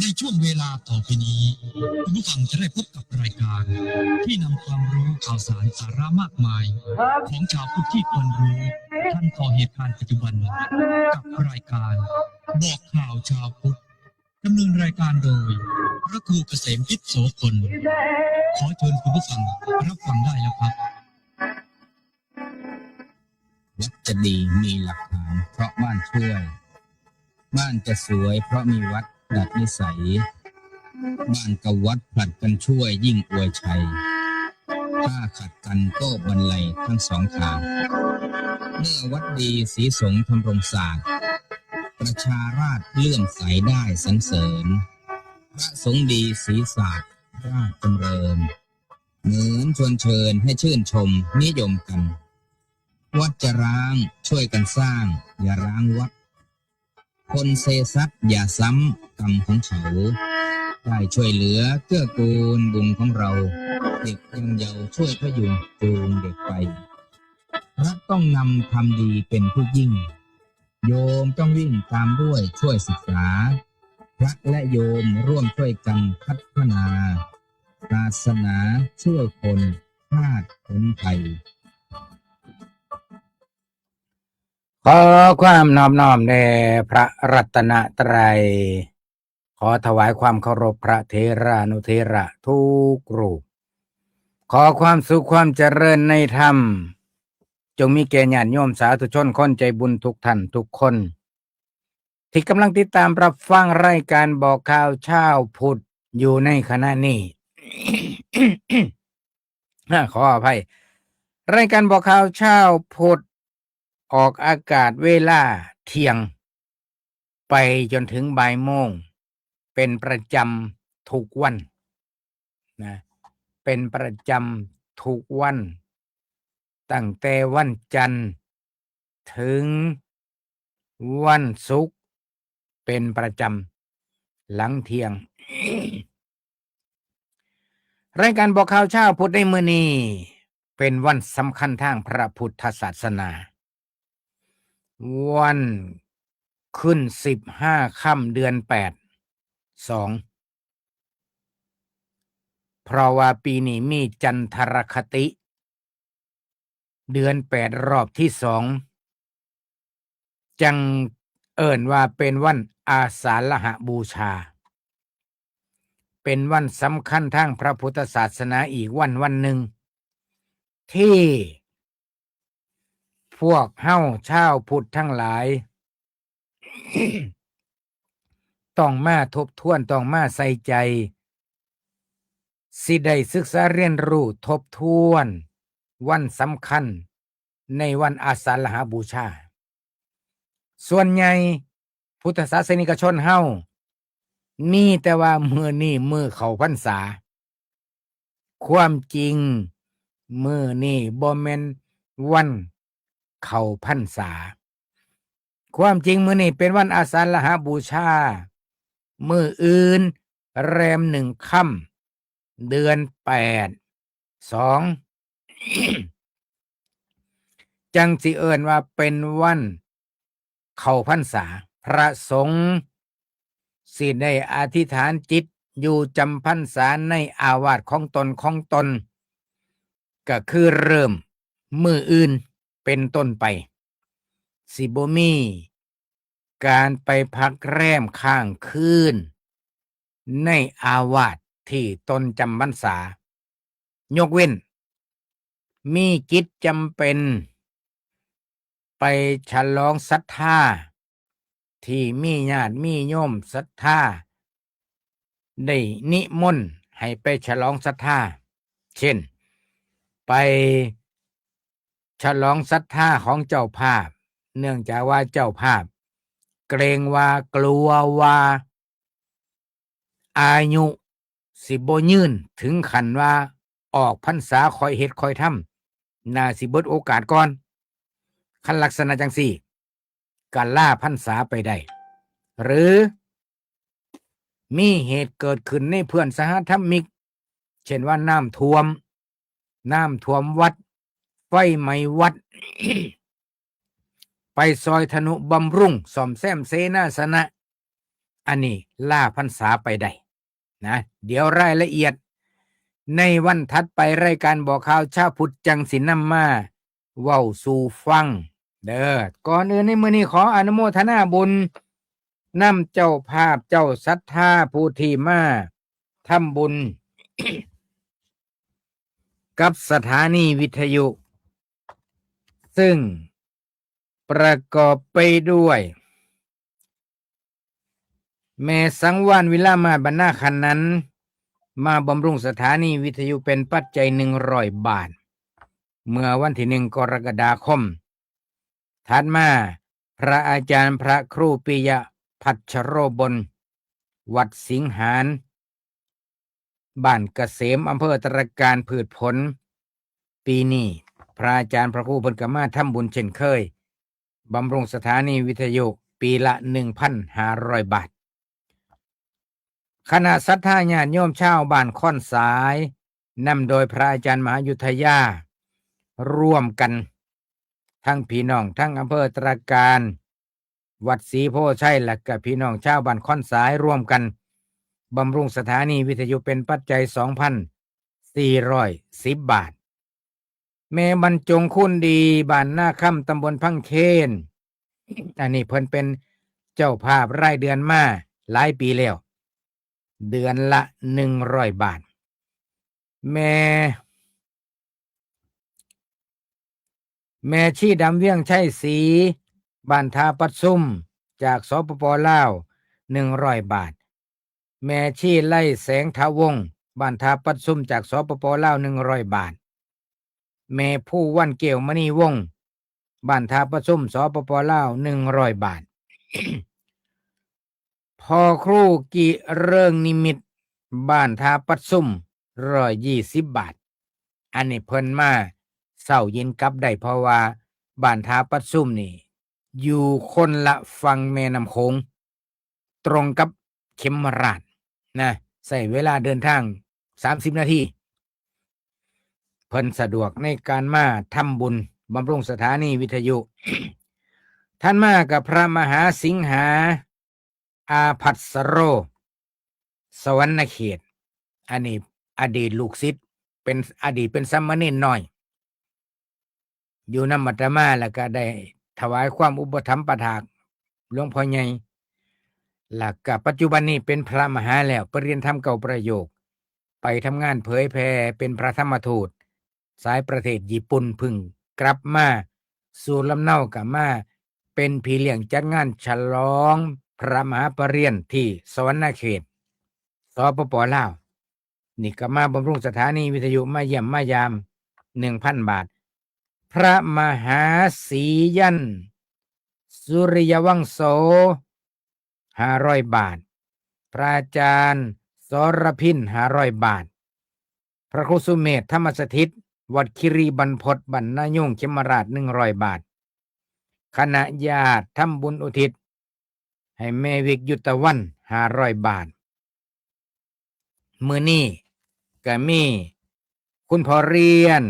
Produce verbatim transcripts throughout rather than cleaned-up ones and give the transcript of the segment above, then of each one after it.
ในช่วงเวลาต่อไปนี้ คุณผู้ฟังจะได้พบกับรายการที่นำความรู้ข่าวสารสาระมากมาย ของชาวพุทธที่ควรรู้ทันต่อเหตุการณ์ปัจจุบัน กับรายการบอกข่าวชาวพุทธ ดำเนินรายการโดย พระครูเกษมพิษโสพล ขอเชิญคุณผู้ฟังรับฟังได้แล้วครับ วัดจะดีมีหลักฐานเพราะบ้านช่วย บ้านจะสวยเพราะมีวัดดัดนิสัย บ้านกับวัดผลัดกันช่วยยิ่งอวยชัย ถ้าขัดกันก็บรรลัยทั้งสองทาง เมื่อวัดดีศรีสงฆ์ทำรงศาสตร์ ประชาราษฎร์เลื่อมใสได้สรรเสริญ พระสงฆ์ดีศรีศาสตร์ราชจำเริญ เหมือนชวนเชิญให้ชื่นชมนิยมกัน วัดจะร้างช่วยกันสร้าง อย่าร้างวัด คนเซสัตย์อย่าซ้ำกรรมของเขา ได้ช่วยเหลือเกื้อกูลบุญของเรา เด็กยังเยาว์ช่วยพยุงจูงเด็กไป รัฐต้องนำทำดีเป็นผู้ยิ่ง โยมต้องวิ่งตามด้วยช่วยศึกษา พระและโยมร่วมช่วยกันพัฒนา ศาสนาช่วยคนชาติพ้นภัย ขอความนอบน้อมแด่พระรัตนตรัย ขอถวายความเคารพพระเถรานุเถระทุกรูป ขอความสุขความเจริญในธรรม จงมีแก่ญาติโยมสาธุชนคนใจบุญทุกท่านทุกคน ที่กำลังติดตามรับฟังรายการบอกข่าวเช้าพุทธอยู่ในขณะนี้ ขออภัย รายการบอกข่าวเช้าพุทธออกอากาศเวลาเที่ยง ไปจนถึงบ่ายโมง เป็นประจำทุกวันนะ เป็นประจำทุกวัน ตั้งแต่วันจันทร์ถึงวันศุกร์ เป็นประจำหลังเที่ยง รายการบอกข่าวเช้าพุทธในมื้อนี้ เป็นวันสำคัญทางพระพุทธศาสนา วันขึ้นสิบห้าค่ำเดือนแปด สอง เพราะว่าปีนี้มีจันทรคติ เดือนแปดรอบที่สอง จังเอิ้นว่าเป็นวันอาสาฬหบูชา เป็นวันสำคัญทางพระพุทธศาสนาอีกวันวันหนึ่ง ที่พวกเฮาชาวพุทธทั้งหลาย ต้องมาทบทวน ต้องมาใส่ใจ สิได้ศึกษาเรียนรู้ทบทวนวันสำคัญในวันอาสาฬหบูชา ส่วนใหญ่พุทธศาสนิกชนเฮา มีแต่ว่ามื้อนี้มื้อเข้าพรรษา ความจริงมื้อนี้บ่แม่นวันเข้าพรรษา ความจริงมื้อนี้เป็นวันอาสาฬหบูชา มื้ออื่นแรมหนึ่งค่ำ เดือนแปด สอง จังสิเอิ้นว่าเป็นวันเข้าพรรษา พระสงฆ์สิได้อธิษฐานจิตอยู่จำพรรษาในอาวาสของตนของตน ก็คือเริ่มมื้ออื่นเป็นต้นไป สิบ่มีการไปพักแรมค้างคืนในอาวาสที่ตนจำพรรษา ยกเว้น มีกิจจำเป็น ไปฉลองศรัทธา ที่มีญาติมีโยมศรัทธา ได้นิมนต์ให้ไปฉลองศรัทธา เช่น ไปฉลองศรัทธาของเจ้าภาพ เนื่องจากว่าเจ้าภาพ เกรงว่ากลัวว่า อายุสิบ่ยืนถึงขั้นว่าออกพรรษาค่อยเฮ็ดค่อยทำ น่าสิเบิดโอกาสก่อน คันลักษณะจังซี้ ก็ลาพรรษาไปได้ หรือมีเหตุเกิดขึ้นในเพื่อนสหธรรมิก เช่นว่าน้ำท่วม น้ำท่วมวัด ไฟไหม้วัด ไปซอยทนุบำรุงซ่อมแซมเสนาสนะ อันนี้ลาพรรษาไปได้นะ เดี๋ยวรายละเอียด ในวันถัดไปรายการบอกข่าวชาวพุทธจั่งสินำมาเว้าสู่ฟังเด้อ ก่อนอื่นในมื้อนี้ขออนุโมทนาบุญนำเจ้าภาพเจ้าศรัทธาผู้ที่มาทำบุญ กับสถานีวิทยุ ซึ่งประกอบไปด้วย แม่สังวาลวิลามาศ บรรณาขันนันท์ มาบำรุงสถานีวิทยุเป็นปัจจัยหนึ่งร้อยบาท เมื่อวันที่หนึ่งกรกฎาคม ถัดมา พระอาจารย์พระครูปิยพัชโรบล วัดสิงหาร บ้านเกษม อำเภอตระการ พืชผล ปีนี้ พระอาจารย์พระครูเพิ่นก็มาทำบุญเช่นเคย บำรุงสถานีวิทยุปีละหนึ่งพันห้าร้อยบาท คณะศรัทธาญาติโยมชาวบ้านคอนสาย นำโดยพระอาจารย์มหายุทธยา ร่วมกัน ทั้งพี่น้องทั้งอำเภอตระการ วัดศรีโพธิ์ชัย และก็พี่น้องชาวบ้านคอนสายร่วมกัน บำรุงสถานีวิทยุเป็นปัจจัยสองพันสี่ร้อยสิบบาท แม่บรรจง คูณดี บ้านนาคำ ตำบลพังเคน อันนี้เพิ่นเป็นเจ้าภาพรายเดือนมาหลายปีแล้ว เดือนละหนึ่งร้อยบาท แม่ แม่ชีดำ เวียงชัยศรี บ้านท่าปัดซุม จาก สปป ลาว หนึ่งร้อยบาท แม่ชีไลแสงทะวงศ์ บ้านท่าปัดซุม จาก สปป ลาว หนึ่งร้อยบาท แม่ภูวัน แก้วมณีวงศ์ บ้านท่าปัดซุม สปป ลาว หนึ่งร้อยบาท พ่อครูกิเริงนิมิตร บ้านท่าปัดซุม ร้อยยี่สิบบาท อันนี้เพิ่นมาเช้าเย็นกลับได้ เพราะว่าบ้านท่าปัดซุมนี่ อยู่คนละฝั่งแม่น้ำโขง ตรงกับเขมราฐนะ ใช้เวลาเดินทางสามสิบนาที เพิ่นสะดวกในการมาทำบุญบำรุงสถานีวิทยุ ท่านมากับพระมหาสิงหา อาภัสโร สวรรณเขต อันนี้อดีตลูกศิษย์ เป็นอดีตเป็นสามเณรน้อย อยู่นำอาตมา แล้วก็ได้ถวายความอุปถัมภ์ปะถากหลวงพ่อใหญ่ แล้วก็ปัจจุบันนี้เป็นพระมหาแล้ว ปริญญาธรรมเก้าประโยค ไปทำงานเผยแผ่เป็นพระธรรมทูต สายประเทศญี่ปุ่น เพิ่งกลับมาสู่ลำเนา ก็มาเป็นพี่เลี้ยงจัดงานฉลองพระมหาปริญญาที่สวรรณเขต สปป ลาว นี่ก็มาบำรุงสถานีวิทยุ มาเยี่ยมมายาม หนึ่งพันบาท พระมหาศรียันต์ สุริยวังโส ห้าร้อยบาท พระอาจารย์สรพิน ห้าร้อยบาท พระครูสุเมธ ธรรมสถิต วัดคิรีบรรพต บ้านนายูง เขมราฐ หนึ่งร้อยบาท คณะญาติทำบุญอุทิศให้แม่วิก ยุตวัน ห้าร้อยบาท มื้อนี้ก็มีคุณพ่อเรียน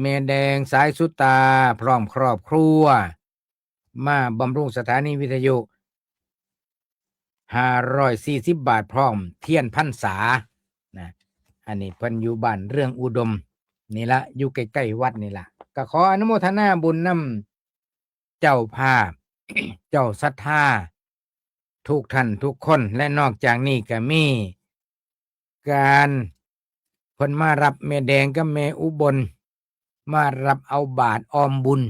แม่แดง สายสุตา พร้อมครอบครัว มาบำรุงสถานีวิทยุ ห้าร้อยสี่สิบบาท พร้อมเทียนพรรษานะ อันนี้เพิ่นอยู่บ้านเรืองอุดม นี่ละ อยู่ใกล้ๆวัดนี่ละ ก็ขออนุโมทนาบุญนำเจ้าภาพ เจ้าศรัทธา ทุกท่านทุกคน และนอกจากนี้ก็มีการ เพิ่นมารับแม่แดงกับแม่อุบล มารับเอาบาตรออมบุญ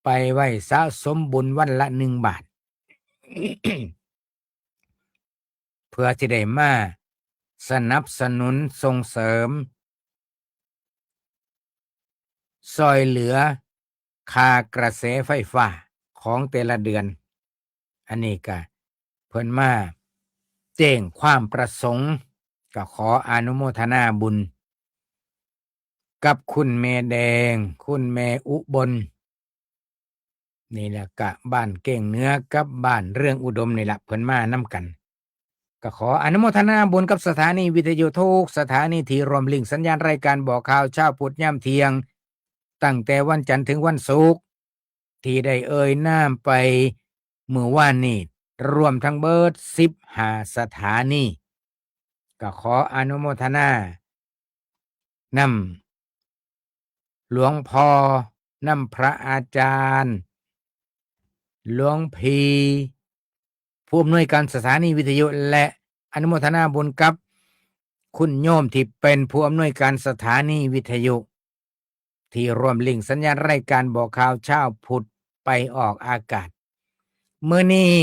ไปไว้สะสมบุญวันละหนึ่งบาท เพื่อสิได้มาสนับสนุนส่งเสริม ซ่อยเหลือค่ากระแสไฟฟ้าของแต่ละเดือน อันนี้ก็เพิ่นมาแจ้งความประสงค์ ก็ขออนุโมทนาบุญ กับคุณแม่แดง คุณแม่อุบล นี่แหละกะบ้านเก้งเหนือกับบ้านเรืองอุดมนี่ละ เพิ่นมานำกัน ก็ขออนุโมทนาบุญกับสถานีวิทยุทุกสถานีที่ร่วมลิงก์สัญญาณรายการบอกข่าวเช้าพุธยามเที่ยง ตั้งแต่วันจันทร์ถึงวันศุกร์ ที่ได้เอ่ยนามไปเมื่อวานนี้ รวมทั้งเบิดสิบห้าสถานี ก็ขออนุโมทนานำหลวงพ่อ นำพระอาจารย์ หลวงพี่ ผู้อำนวยการสถานีวิทยุ และอนุโมทนาบุญกับคุณโยมที่เป็นผู้อำนวยการสถานีวิทยุ ที่ร่วมลิงก์สัญญาณรายการบอกข่าวเช้าพุทธไปออกอากาศ มื้อนี้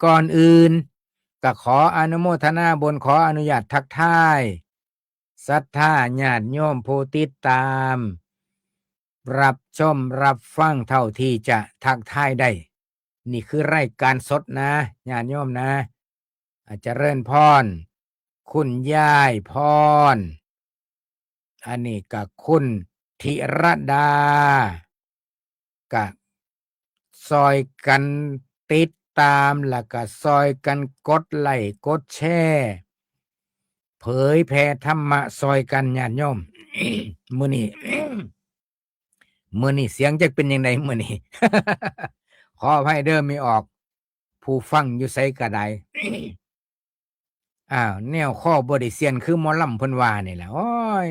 ก่อนอื่น ก็ขออนุโมทนาบุญ ขออนุญาตทักทายศรัทธาญาติโยมผู้ติดตาม รับชมรับฟังเท่าที่จะทักทายได้ นี่คือรายการสดนะ ญาติโยมนะ อา เจริญพร คุณยายพร อันนี้ก็คุณธิรดา ก็ซอยกันติดตาม แล้วก็ซอยกันกดไลค์กดแชร์ เผยแผ่ธรรมะซอยกันญาติโยม มื้อนี้ มื้อนี้เสียงจักเป็นจั่งใดมื้อนี้ ขออภัยเด้อ มีออก ผู้ฟังอยู่ไสก็ได้ อ้าว แนวคอบ่ได้เสี้ยนคือหมอลำเพิ่นว่านี่แหละ โอ้ย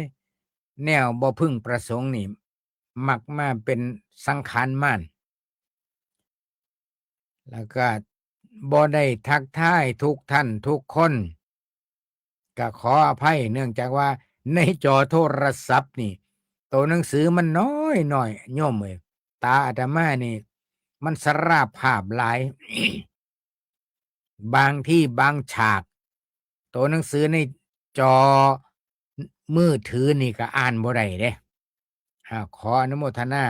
แนวบ่พึงประสงค์นี่ มักมาเป็นสังขารมาร แล้วก็บ่ได้ทักทายทุกท่านทุกคน ก็ขออภัย เนื่องจากว่าในจอโทรศัพท์นี่ ตัวหนังสือมันน้อยๆ โยมเอ้ย ตาอาตมานี่ มันสราภาพหลาย บางที่บางฉาก ตัวหนังสือในจอมือถือนี่ก็อ่านบ่ได้เด้ อ่า ขออนุโมทนา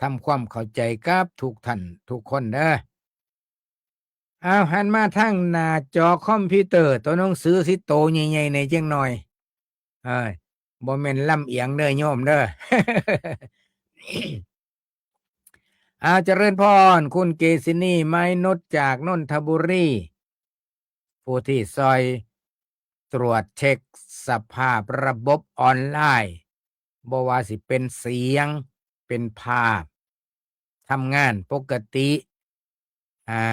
ทำความเข้าใจกับทุกท่านทุกคนเด้อ อ้าว หันมาทางหน้าจอคอมพิวเตอร์ ตัวหนังสือสิโตใหญ่ๆ แหน่จักหน่อย เอ้ย บ่แม่นลำเอียงเด้อโยมเด้อ อ้าว เจริญพร คุณเกษินี ไม้นุช จากนนทบุรี ผู้ที่ซอยตรวจเช็คสภาพระบบออนไลน์ บ่ว่าสิเป็นเสียง เป็นภาพ ทำงานปกติ อ่า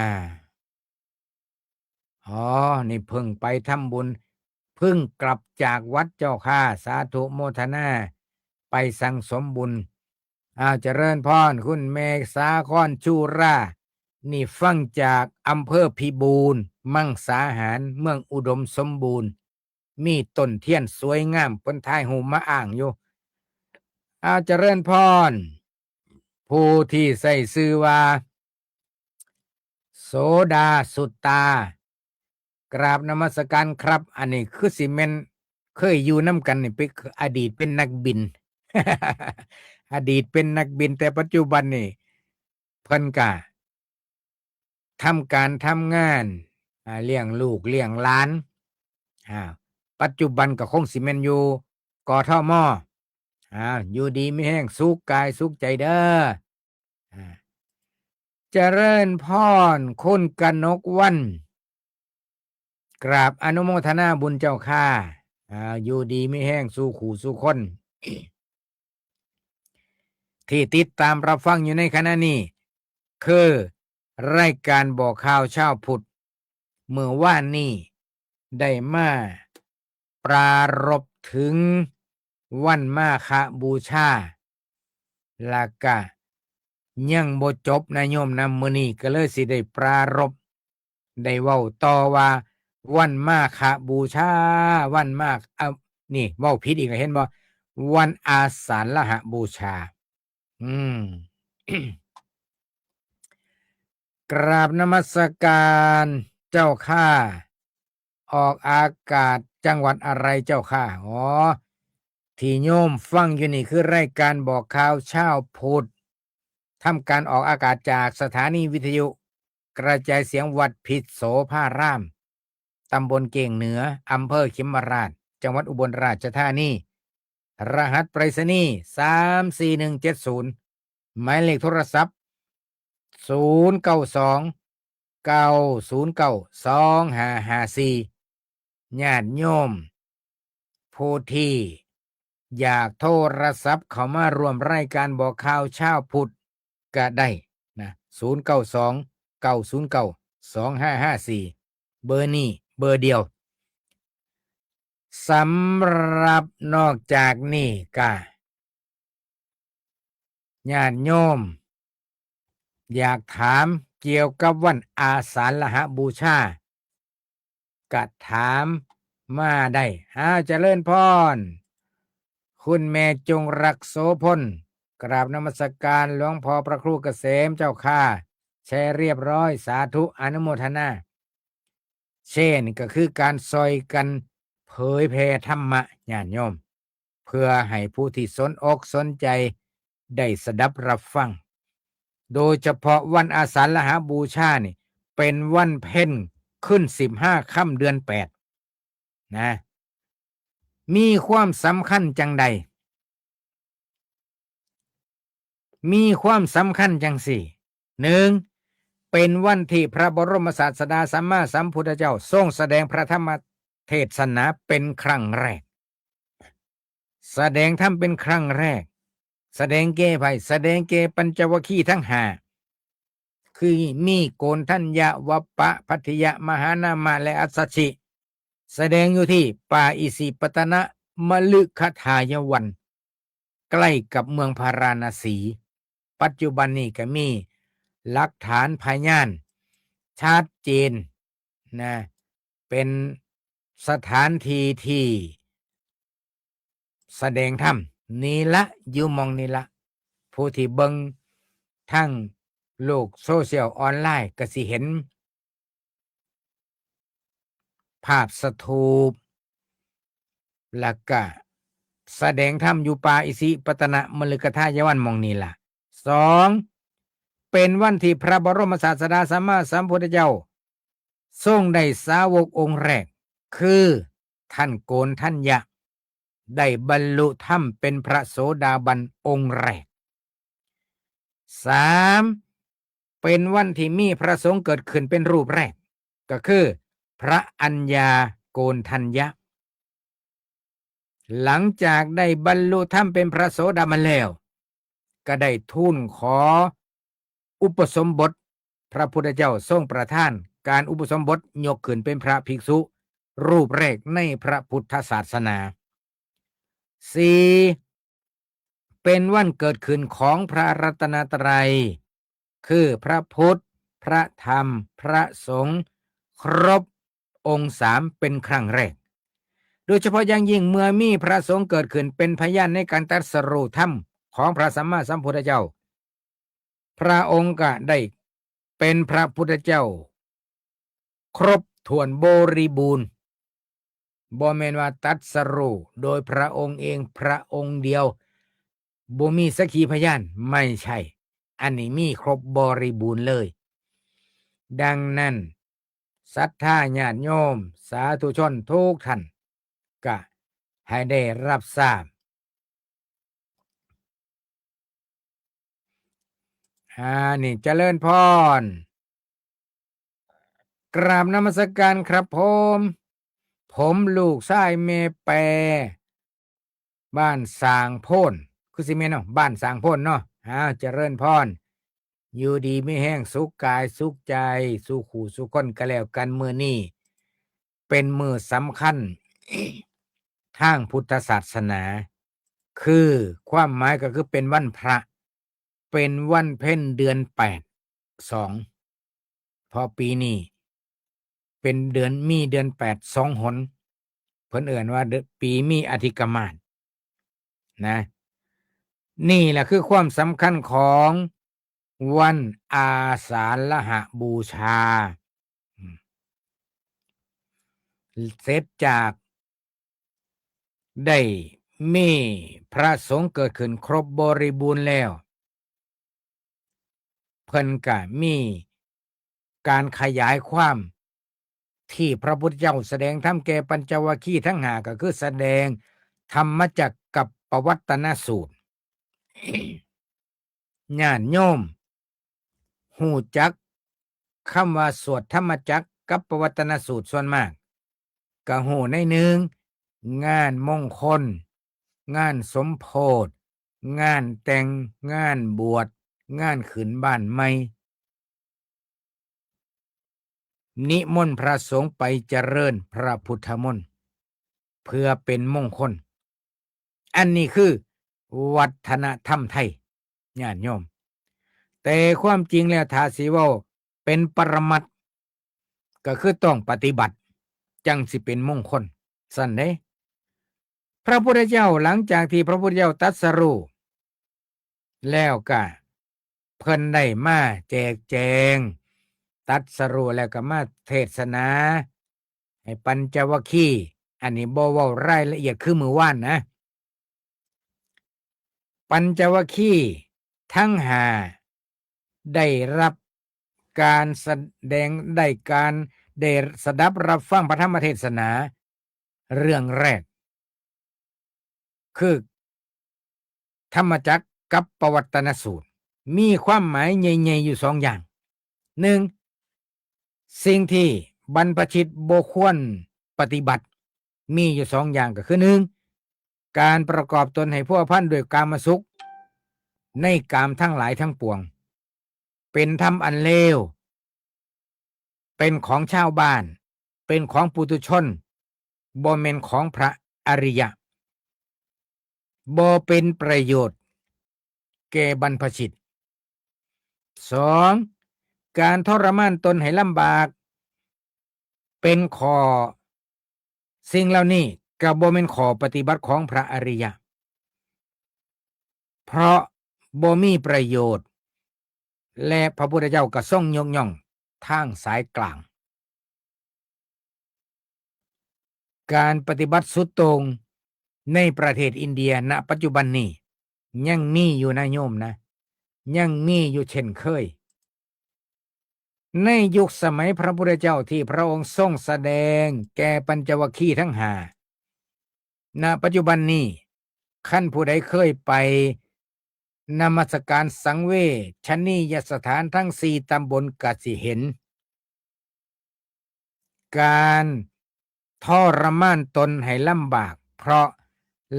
อ๋อ นี่เพิ่งไปทำบุญ เพิ่งกลับจากวัดเจ้าค่ะ สาธุโมทนา ไปสั่งสมบุญ อ้าว เจริญพร คุณแม่สาคร ชูรา นี่ฟังจากอำเภอพิบูลมังสาหาร เมืองอุดมสมบูรณ์ มีต้นเทียนสวยงาม เพิ่นถ่ายรูปมาอ้างอยู่ อ้าว เจริญพร ผู้ที่ใช้ชื่อว่า โสดาสุตตา กราบนมัสการครับ อันนี้คือสิแม่นเคยอยู่นำกันนี่ เป็นอดีตเป็นนักบิน อดีตเป็นนักบิน แต่ปัจจุบันนี่เพิ่นก็ทำการทำงาน อ่า เลี้ยงลูกเลี้ยงหลาน อ่า ปัจจุบันก็คงสิแม่นอยู่ กทม อ่า อยู่ดีมีแฮง สุขกายสุขใจเด้อ อ่า เจริญพร คุณกนกวรรณ กราบอนุโมทนาบุญเจ้าค่ะ อ่า อยู่ดีมีแฮงสู่คู่สู่คน ที่ติดตามรับฟังอยู่ในขณะนี้ คือรายการบอกข่าวเช้าพุทธ มื้อวานนี้ได้มาปรารภถึงวันมาฆบูชา แล้วก็ยังบ่จบนะโยมนะ มื้อนี้ก็เลยสิได้ปรารภ ได้เว้าต่อว่า วันมาฆบูชา วันมา เอ้า นี่เว้าผิดอีกแล้ว เห็นบ่ วันอาสาฬหบูชา อืม กราบนมัสการเจ้าค่ะ ออกอากาศจังหวัดอะไรเจ้าค่ะ อ๋อ ที่โยมฟังอยู่นี่คือรายการบอกข่าวเช้าพุทธ ทำการออกอากาศจากสถานีวิทยุกระจายเสียงวัดพิษโสภาราม ตำบลเก่งเหนือ อำเภอเขมราฐ จังหวัดอุบลราชธานี รหัสไปรษณีย์ สามสี่หนึ่งเจ็ดศูนย์ หมายเลขโทรศัพท์ ศูนย์เก้าสอง เก้าศูนย์เก้า สองห้าห้าสี่ ญาติโยม ผู้ที่อยากโทรศัพท์เข้ามาร่วมรายการบอกข่าวเช้าพุทธก็ได้นะ ศูนย์เก้าสอง เก้าศูนย์เก้า สองห้าห้าสี่ เบอร์นี้เบอร์เดียว สำหรับนอกจากนี้ก็ ญาติโยม อยากถามเกี่ยวกับวันอาสาฬหบูชา ก็ถามมาได้ อ้าว เจริญพร คุณแม่จงรักโสพล กราบนมัสการหลวงพ่อพระครูเกษมเจ้าค่ะ แชร์เรียบร้อย สาธุ อนุโมทนา แชร์นี่ก็คือการซอยกันเผยแผ่ธรรมะ ญาติโยม เพื่อให้ผู้ที่สนอกสนใจได้สดับรับฟัง โดยเฉพาะวันอาสาฬหบูชานี่ เป็นวันเพ็ญขึ้นสิบห้าค่ำเดือนแปด นะ มีความสำคัญจังใด มีความสำคัญจังสี่ หนึ่ง เป็นวันที่พระบรมศาสดาสัมมาสัมพุทธเจ้าทรงแสดงพระธรรมเทศนาเป็นครั้งแรก แสดงธรรมเป็นครั้งแรก แสดงแก่ไผ แสดงแก่ปัญจวัคคีย์ทั้งห้า คือมีโกณฑัญญะ วัปปะ ภัททิยะ มหานามะ และอัสสชิ แสดงอยู่ที่ป่าอิสิปตนมฤคทายวัน ใกล้กับเมืองพาราณสี ปัจจุบันนี้ก็มีหลักฐานพยานชัดเจนนะ เป็นสถานที่ที่แสดงธรรม นี่ละ อยู่หม่องนี่ละ ผู้ที่เบิ่งทางโลกโซเชียลออนไลน์ก็สิเห็น ภาพสถูป แล้วก็แสดงธรรมอยู่ป่าอิสิปตนมฤคทายวันหม่องนี้ล่ะ สอง เป็นวันที่พระบรมศาสดาสัมมาสัมพุทธเจ้า ทรงได้สาวกองค์แรก คือท่านโกณฑัญญะ ได้บรรลุธรรมเป็นพระโสดาบันองค์แรก สาม เป็นวันที่มีพระสงฆ์เกิดขึ้นเป็นรูปแรก ก็คือพระอัญญาโกณฑัญญะ หลังจากได้บรรลุธรรมเป็นพระโสดาบันแล้ว ก็ได้ทูลขออุปสมบท พระพุทธเจ้าทรงประทานการอุปสมบทยกขึ้นเป็นพระภิกษุรูปแรกในพระพุทธศาสนา สี่ เป็นวันเกิดขึ้นของพระรัตนตรัย คือพระพุทธ พระธรรม พระสงฆ์ ครบองค์สามเป็นครั้งแรก โดยเฉพาะอย่างยิ่งเมื่อมีพระสงฆ์เกิดขึ้นเป็นพยานในการตรัสรู้ธรรมของพระสัมมาสัมพุทธเจ้า พระองค์ก็ได้เป็นพระพุทธเจ้า ครบถ้วนบริบูรณ์ บ่แม่นว่าตรัสรู้โดยพระองค์เองพระองค์เดียว บ่มีสักขีพยาน ไม่ใช่ อันนี้มีครบบริบูรณ์เลย ดังนั้น ศรัทธาญาติโยม สาธุชนทุกท่าน ก็ให้ได้รับทราบ อ่า นี่ เจริญพร กราบนมัสการครับผม ผมลูกชายแม่แปร บ้านสางโพน คือสิแม่นเนาะ บ้านสางโพนเนาะ อ้าว เจริญพร อยู่ดีมีแฮง สุขกายสุขใจ สู่คู่สู่คนก็แล้วกัน มื้อนี้เป็นมื้อสำคัญ ทางพุทธศาสนา คือความหมายก็คือเป็นวันพระ เป็นวันเพ็ญเดือนแปด สอง เพราะปีนี้เป็นเดือน มีเดือนแปดสองหน เพิ่นเอิ้นว่าเดือน ปีมีอธิกมาสนะ นี่แหละคือความสำคัญของวันอาสาฬหบูชา อืม เสร็จจากได้มีพระสงฆ์เกิดขึ้นครบบริบูรณ์แล้ว เพิ่นก็มีการขยายความที่พระพุทธเจ้าแสดงธรรมแก่ปัญจวัคคีย์ทั้งห้า ก็คือแสดงธรรมจักรกัปปวัตตนสูตร ญาติโยมฮู้จักคำว่าสวดธรรมจักรกัปปวัตตนสูตรส่วนมาก ก็ฮู้ในหนึ่ง งานมงคล งานสมโภช งานแต่ง งานบวช งานขึ้นบ้านใหม่ นิมนต์พระสงฆ์ไปเจริญพระพุทธมนต์ เพื่อเป็นมงคล อันนี้คือวัฒนธรรมไทย ญาติโยม แต่ความจริงแล้วถ้าสิเว้าเป็นปรมัตถ์ ก็คือต้องปฏิบัติ จั่งสิเป็นมงคล ซั่นเด้ พระพุทธเจ้า หลังจากที่พระพุทธเจ้าตรัสรู้แล้วก็เพิ่นได้มาแจกแจง ตรัสรู้แล้วก็มาเทศนาให้ปัญจวัคคีย์ อันนี้บ่เว้ารายละเอียดคือมื้อวานนะ ปัญจวัคคีย์ทั้งห้าได้รับการแสดง ได้การ ได้สดับรับฟังพระธรรมเทศนา เรื่องแรก คือธรรมจักรกับปวัตตนสูตร มีความหมายใหญ่ๆอยู่สองอย่าง หนึ่ง สิ่งที่บรรพชิตบ่ควรปฏิบัติ มีอยู่สองอย่าง ก็คือ หนึ่ง การประกอบตนให้พัวพันด้วยกามสุข ในกามทั้งหลายทั้งปวง เป็นธรรมอันเลว เป็นของชาวบ้าน เป็นของปุถุชน บ่แม่นของพระอริยะ บ่เป็นประโยชน์แก่บรรพชิต สอง การทรมานตนให้ลำบาก เป็นข้อ สิ่งเหล่านี้ก็บ่แม่นข้อปฏิบัติของพระอริยะ เพราะบ่มีประโยชน์ และพระพุทธเจ้าก็ทรงยกย่องทางสายกลาง การปฏิบัติสุดโต่งในประเทศอินเดีย ณ ปัจจุบันนี้ ยังมีอยู่นะโยมนะ ยังมีอยู่เช่นเคย ในยุคสมัยพระพุทธเจ้าที่พระองค์ทรงแสดงแก่ปัญจวัคคีย์ทั้งห้า ณ ปัจจุบันนี้ คันผู้ใดเคยไปนมัสการสังเวชนียสถานทั้งสี่ตำบลก็สิเห็น การทรมานตนให้ลำบาก เพราะ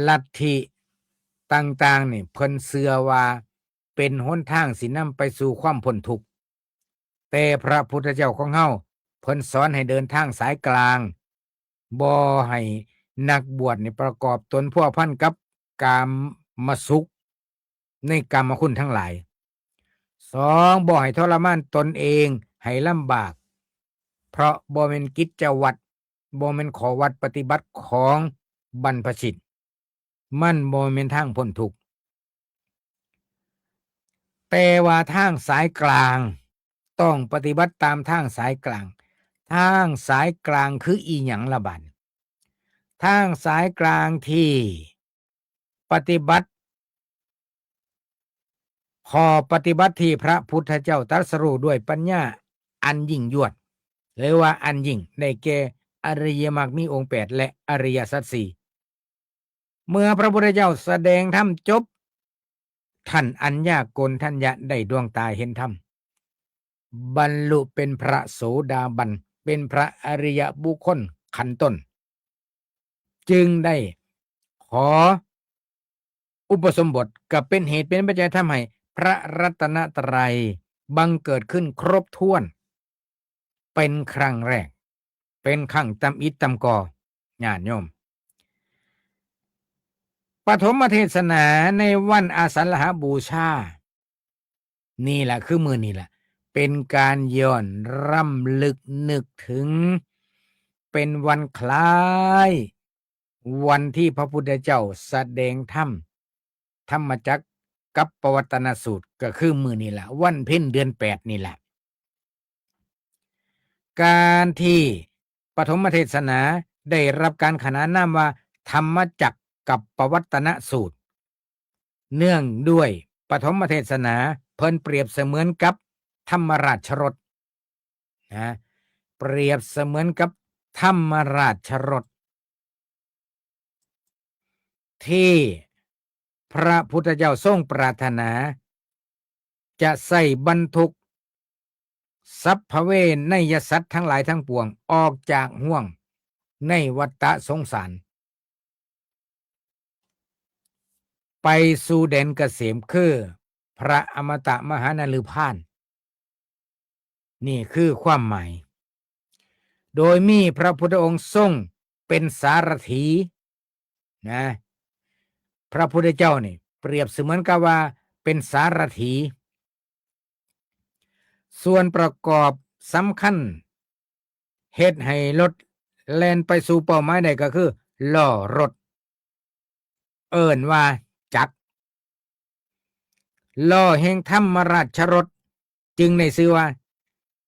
ลัทธิต่างๆนี่เพิ่นเชื่อว่าเป็นหนทางสินำไปสู่ความพ้นทุกข์ แต่พระพุทธเจ้าของเฮาเพิ่นสอนให้เดินทางสายกลาง บ่ให้นักบวชนี่ประกอบตนพัวพันกับกามสุข ในกามคุณทั้งหลาย สอง บ่ให้ทรมานตนเองให้ลำบาก เพราะบ่แม่นกิจวัตร บ่แม่นข้อวัตรปฏิบัติของบรรพชิต มันบ่แม่นทางพ้นทุกข์ แต่ว่าทางสายกลาง ต้องปฏิบัติตามทางสายกลาง ทางสายกลางคืออีหยังล่ะบัด ทางสายกลางที่ปฏิบัติ ข้อปฏิบัติที่พระพุทธเจ้าตรัสรู้ด้วยปัญญาอันยิ่งยวด หรือว่าอันยิ่ง ได้แก่อริยมรรคมีองค์แปด และอริยสัจสี่ เมื่อพระพุทธเจ้าแสดงธรรมจบ ท่านอัญญาโกณฑัญญะได้ดวงตาเห็นธรรม บรรลุเป็นพระโสดาบัน เป็นพระอริยบุคคลขั้นต้น จึงได้ขออุปสมบท ก็เป็นเหตุเป็นปัจจัยทำให้พระรัตนตรัยบังเกิดขึ้นครบถ้วน เป็นครั้งแรก เป็นครั้งตำอิดตำกอ ญาติโยม ปฐมเทศนาในวันอาสันหบูชา นี่แหละคือมื้อนี้แหละ เป็นการย้อนรำลึกนึกถึง เป็นวันคล้ายวันที่พระพุทธเจ้าแสดงธรรม ธรรมจักรกับปวัตตนสูตร ก็คือมื้อนี้ล่ะ วันเพ็ญเดือนแปดนี่แหละ การที่ปฐมเทศนาได้รับการขนานนามว่าธรรมจักรกับปวัตตนสูตร เนื่องด้วยปฐมเทศนาเพิ่นเปรียบเสมือนกับธรรมราชรถนะ เปรียบเสมือนกับธรรมราชรถ ที่พระพุทธเจ้าทรงปรารถนา จะใส่บรรทุกสัพพะเวไนยสัตว์ทั้งหลายทั้งปวงออกจากห้วงในวัฏฏะสงสาร ไปสู่แดนเกษมคือพระอมตะมหานฤพาน นี่คือความหมาย โดยมีพระพุทธองค์ทรงเป็นสารถีนะ พระพุทธเจ้านี่เปรียบเสมือนกับว่าเป็นสารถี ส่วนประกอบสำคัญเฮ็ดให้รถแล่นไปสู่เป้าหมายได้ก็คือล้อรถ เอิ้นว่าจักร ล้อแห่งธรรมราชรถ จึงได้ชื่อว่า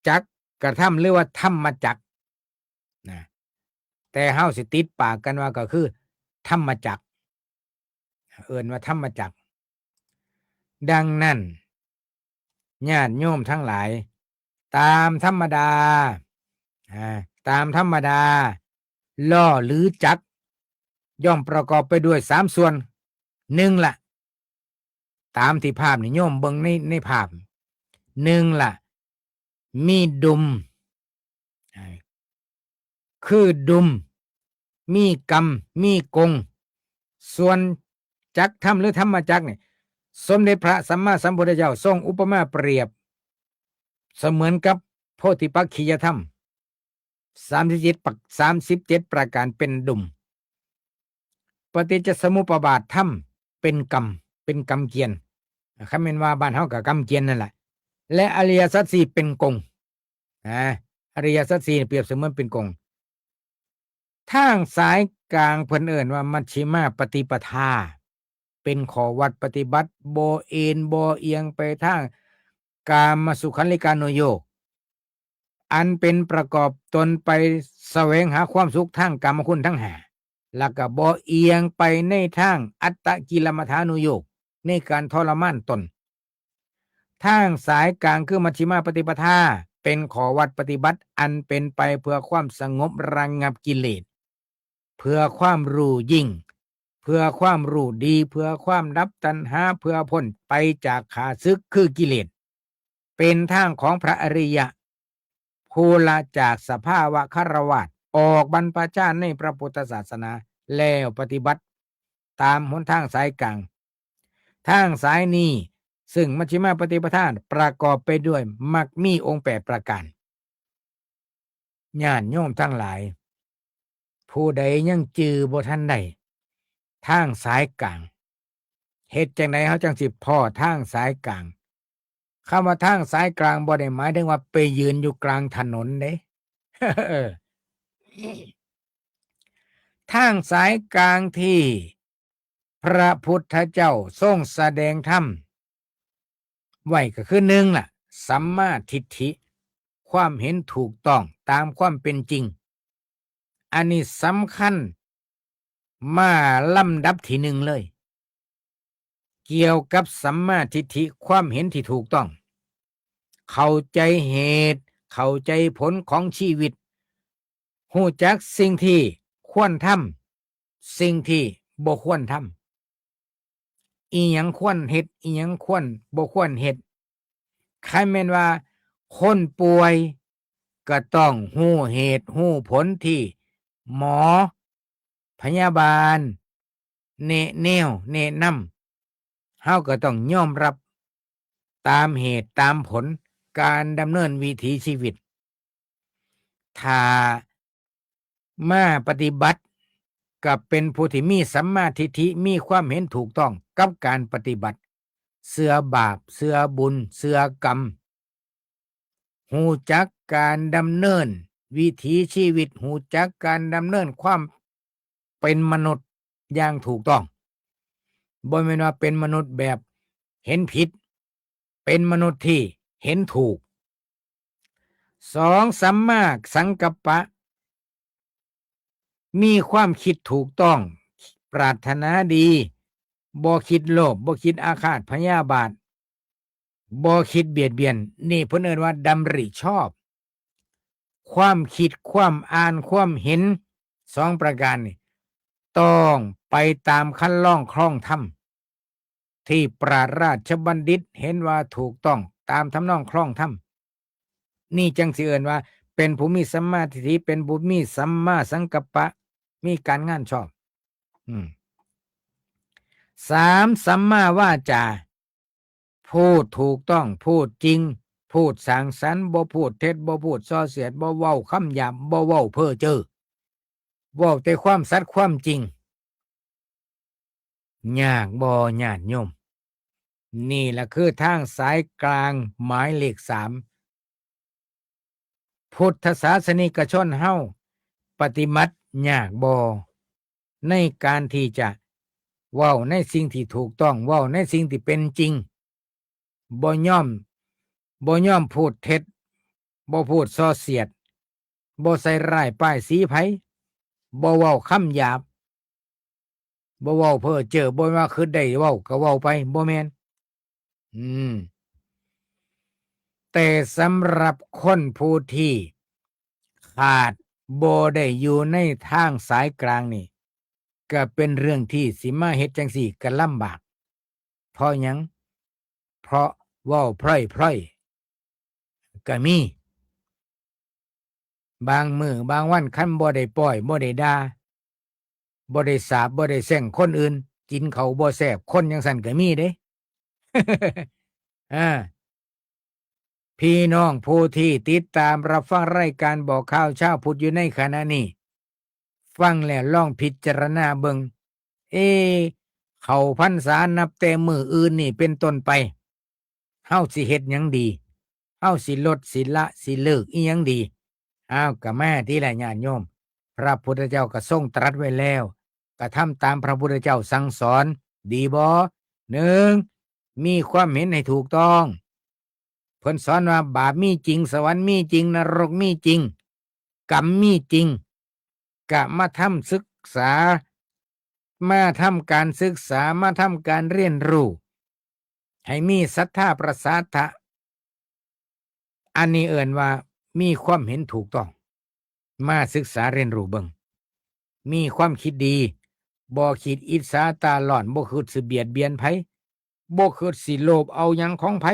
จักรกระทำหรือว่าธรรมจักรนะ แต่เฮาสิติดปากกันว่าก็คือธรรมจักร เอิ้นว่าธรรมจักร ดังนั้น ญาติโยมทั้งหลาย ตามธรรมดา อ่า ตามธรรมดา ล้อหรือจักร ย่อมประกอบไปด้วยสามส่วน หนึ่งละ ตามที่ภาพนี่โยมเบิ่งใน ในภาพ หนึ่งละ มีดุม อ่า คือดุม มีกำ มีกง ส่วนจักรธรรมหรือธรรมจักรเนี่ย สมเด็จพระสัมมาสัมพุทธเจ้าทรงอุปมาเปรียบ เสมือนกับโพธิปักขิยธรรม สามสิบเจ็ดประ สามสิบเจ็ดประการเป็นดุม ปฏิจจสมุปบาทธรรมเป็นกำ เป็นกำเกวียน คันแม่นว่าบ้านเฮาก็กำเกวียนนั่นแหละ และอริยสัจสี่เป็นกง นะ อริยสัจสี่เปรียบเสมือนเป็นกง ทางสายกลางเพิ่นเอิ้นว่ามัชฌิมาปฏิปทา เป็นข้อวัดปฏิบัติ บ่เอนบ่เอียงไปทางกามสุขัลลิกานุโยค อันเป็นประกอบตนไปแสวงหาความสุขทางกามคุณทั้งห้า แล้วก็บ่เอียงไปในทางอัตตกิลมัฏฐานุโยค ในการทรมานตน ทางสายกลางคือมัชฌิมาปฏิปทา เป็นข้อวัดปฏิบัติอันเป็นไปเพื่อความสงบระงับกิเลส เพื่อความรู้ยิ่ง เพื่อความรู้ดี เพื่อความดับตัณหา เพื่อพ้นไปจากข้าศึกคือกิเลส เป็นทางของพระอริยะ ผู้ละจากสภาวะฆราวาส ออกบรรพชาในพระพุทธศาสนา แล้วปฏิบัติตามหนทางสายกลาง ทางสายนี้ ซึ่งมัชฌิมาปฏิปทาประกอบไปด้วยมรรคมีองค์แปดประการ ญาติโยมทั้งหลาย ผู้ใดยังจื่อบ่ทันได้ ทางสายกลาง เฮ็ดจั่งใดเฮาจั่งสิพ้อทางสายกลาง คำว่าทางสายกลางบ่ได้หมายถึงว่าไปยืนอยู่กลางถนนเด้ ทางสายกลางที่พระพุทธเจ้าทรงแสดงธรรมไว้ก็คือ หนึ่งล่ะ สัมมาทิฏฐิ ความเห็นถูกต้องตามความเป็นจริง อันนี้สำคัญมาลำดับที่หนึ่งเลย เกี่ยวกับสัมมาทิฏฐิ ความเห็นที่ถูกต้อง เข้าใจเหตุ เข้าใจผลของชีวิต ฮู้จักสิ่งที่ควรทำ สิ่งที่บ่ควรทำ อิหยังควรเฮ็ด อิหยังควร บ่ควรเฮ็ด คันแม่นว่าคนป่วยก็ต้องฮู้เหตุฮู้ผลที่หมอ พยาบาล แนะแนว แนะนำ เฮาก็ต้องยอมรับตามเหตุตามผลการดำเนินวิถีชีวิต ถ้ามาปฏิบัติ ก็เป็นผู้ที่มีสัมมาทิฏฐิ มีความเห็นถูกต้องกับการปฏิบัติ เชื่อบาป เชื่อบุญ เชื่อกรรม ฮู้จักการดำเนินวิถีชีวิต ฮู้จักการดำเนินความเป็นมนุษย์อย่างถูกต้อง บ่แม่นว่าเป็นมนุษย์แบบเห็นผิด เป็นมนุษย์ที่เห็นถูก สอง สัมมาสังกัปปะ มีความคิดถูกต้อง ปรารถนาดี บ่คิดโลภ บ่คิดอาฆาตพยาบาท บ่คิดเบียดเบียน นี่เพิ่นเอิ้นว่าดำริชอบ ความคิด ความอ่าน ความเห็น สองประการนี่ ต้องไปตามคันลองคลองธรรม ที่พระราชบัณฑิตเห็นว่าถูกต้องตามทำนองคลองธรรม นี่จั่งสิเอิ้นว่าเป็นผู้มีสัมมาทิฏฐิ เป็นผู้มีสัมมาสังกัปปะ มีการงานชอบ อืม สาม สัมมาวาจา พูดถูกต้อง พูดจริง พ พูดสร้างสรรค์ บ่พูดเท็จ บ่พูดส่อเสียด บ่เว้าคำหยาบ บ่เว้าเพ้อเจ้อ เว้าแต่ความสัตย์ความจริง ยากบ่ญาติโยม นี่ล่ะคือทางสายกลางหมายเลขสาม พุทธศาสนิกชนเฮาปฏิบัติยากบ่ ในการที่จะเว้าในสิ่งที่ถูกต้อง เว้าในสิ่งที่เป็นจริง บ่ยอม บ่ยอมพูดเท็จ บ่พูดส่อเสียด บ่ใส่ร้ายป้ายสีไผ บ่เว้าคำหยาบ บ่เว้าเพ้อเจ้อ บ่ว่าคิดได้เว้าก็เว้าไป บ่แม่น อืม แต่สำหรับคนผู้ที่ขาด บ่ได้อยู่ในทางสายกลางนี่ ก็เป็นเรื่องที่สิมาเฮ็ดจั่งซี้ก็ลำบาก เพราะหยัง เพราะเว้าพร่อยๆ ก็มี บางมื้อบางวันคันบ่ได้ป้อย บ่ได้ด่า บ่ได้สาป บ่ได้แช่งคนอื่น กินข้าวบ่แซ่บ คนจั่งซั้นก็มีเด้ อ่า พี่น้องผู้ที่ติดตามรับฟังรายการบอกข่าวชาวพุทธอยู่ในขณะนี้ ฟังแล้วลองพิจารณาเบิ่ง เอ เข้าพรรษานับแต่มื้ออื่นนี่เป็นต้นไป เฮาสิเฮ็ดหยังดี เฮาสิลด สิละ สิเลิกอิหยังดี อ้าว ก็มาติล่ะญาติโยม พระพุทธเจ้าก็ทรงตรัสไว้แล้ว ก็ทำตามพระพุทธเจ้าสั่งสอน ดีบ่ หนึ่ง มีความเห็นให้ถูกต้อง เพิ่นสอนว่าบาปมีจริง สวรรค์มีจริง นรกมีจริง กรรมมีจริง ก็มาทำศึกษา มาทำการศึกษา มาทำการเรียนรู้ ให้มีศรัทธาประสาทะ อันนี้เอิ้นว่ามีความเห็นถูกต้อง มาศึกษาเรียนรู้เบิ่ง มีความคิดดี บ่คิดอิจฉาตาร้อน บ่คิดสิเบียดเบียนไผ บ่คิดสิโลภเอาหยังของไผ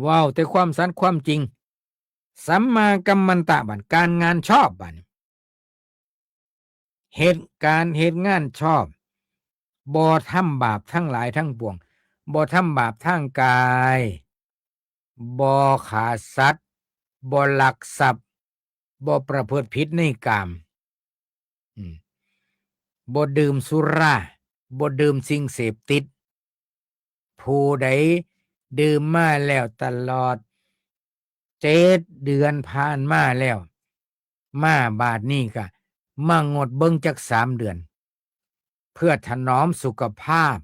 เว้าแต่ความสัตย์ความจริง สัมมากัมมันตะ บัด การงานชอบ บัดนี้ เฮ็ดการเฮ็ดงานชอบ บ่ทำบาปทั้งหลายทั้งปวง บ่ทำบาปทางกาย บ่ฆ่าสัตว์ บ่ลักทรัพย์ บ่ประพฤติผิดในกาม อืม บ่ดื่มสุรา บ่ดื่มสิ่งเสพติด ผู้ใดดื่มมาแล้วตลอดเจ็ดเดือนผ่านมาแล้ว มาบาดนี้ก็มางดเบิ่งจักสามเดือน เพื่อถนอมสุขภาพ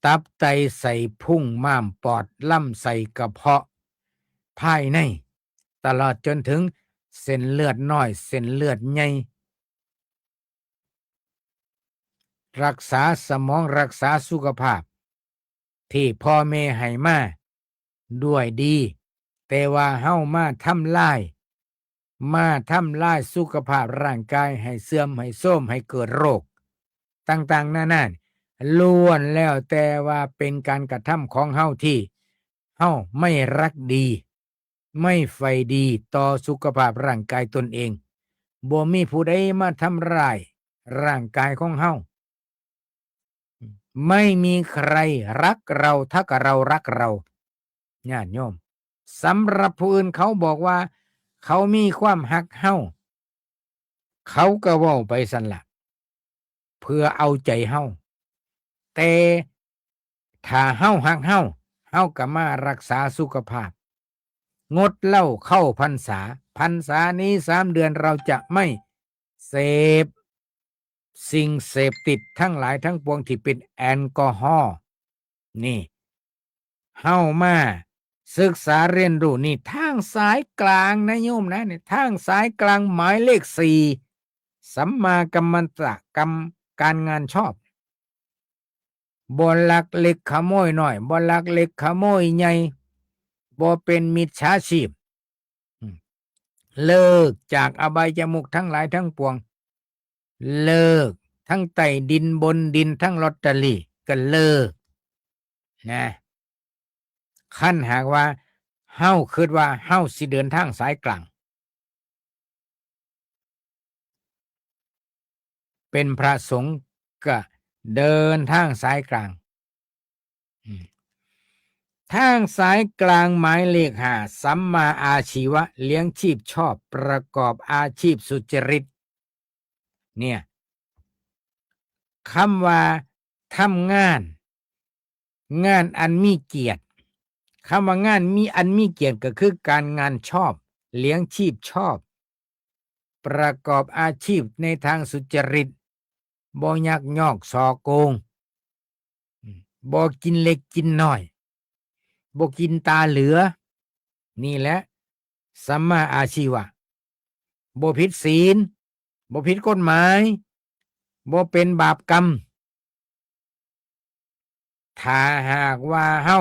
ตับไตไส้พุงม้ามปอดลำไส้กระเพาะภายใน ตลอดจนถึงเส้นเลือดน้อย เส้นเลือดใหญ่ รักษาสมอง รักษาสุขภาพ ที่พ่อแม่ให้มาด้วยดี แต่ว่าเฮามาทำลาย มาทำลายสุขภาพร่างกายให้เสื่อมให้โทรม ให้เกิดโรคต่างๆนานา ล้วนแล้วแต่ว่าเป็นการกระทำของเฮาที่เฮาไม่รักดี ไม่ใฝ่ดีต่อสุขภาพร่างกายตนเอง บ่มีผู้ใดมาทำร้ายร่างกายของเฮา ไม่มีใครรักเราเท่ากับเรารักเรา ญาติโยม สำหรับผู้อื่นเขาบอกว่าเขามีความฮักเฮา เขาก็เว้าไปซั้นล่ะ เพื่อเอาใจเฮา แต่ถ้าเฮาฮักเฮา เฮาก็มารักษาสุขภาพ งดเหล้าเข้าพรรษา พรรษานี้สามเดือนเราจะไม่เสพสิ่งเสพติดทั้งหลายทั้งปวงที่เป็นแอลกอฮอล์ นี่ เฮามาศึกษาเรียนรู้นี่ทางสายกลางนะโยมนะ นี่ทางสายกลางหมายเลขสี่ สัมมากัมมันตะ กรรม การงานชอบ บ่ลักเล็กขโมยน้อย บ่ลักเล็กขโมยใหญ่ บ่เป็นมิจฉาชีพ อืม เลิกจากอบายมุขทั้งหลายทั้งปวง เลิกทั้งใต้ดินบนดิน ทั้งลอตเตอรี่ก็เลิก นะ คันหากว่าเฮาคิดว่าเฮาสิเดินทางสายกลาง เป็นพระสงฆ์ก็เดินทางสายกลาง อืม ทางสายกลางหมายเลขห้า สัมมาอาชีวะ เลี้ยงชีพชอบ ประกอบอาชีพสุจริต เนี่ย คำว่าทำงาน งานอันมีเกียรติ คำว่างานมีอันมีเกียรติก็คือการงานชอบ เลี้ยงชีพชอบ ประกอบอาชีพในทางสุจริต บ่ยักยอกฉ้อโกง อืม บ่กินเล็กกินน้อย บ่กินตาเหลือ นี่แหละ สัมมาอาชีวะ บ่ผิดศีล บ่ผิดกฎหมาย บ่เป็นบาปกรรม ถ้าหากว่าเฮา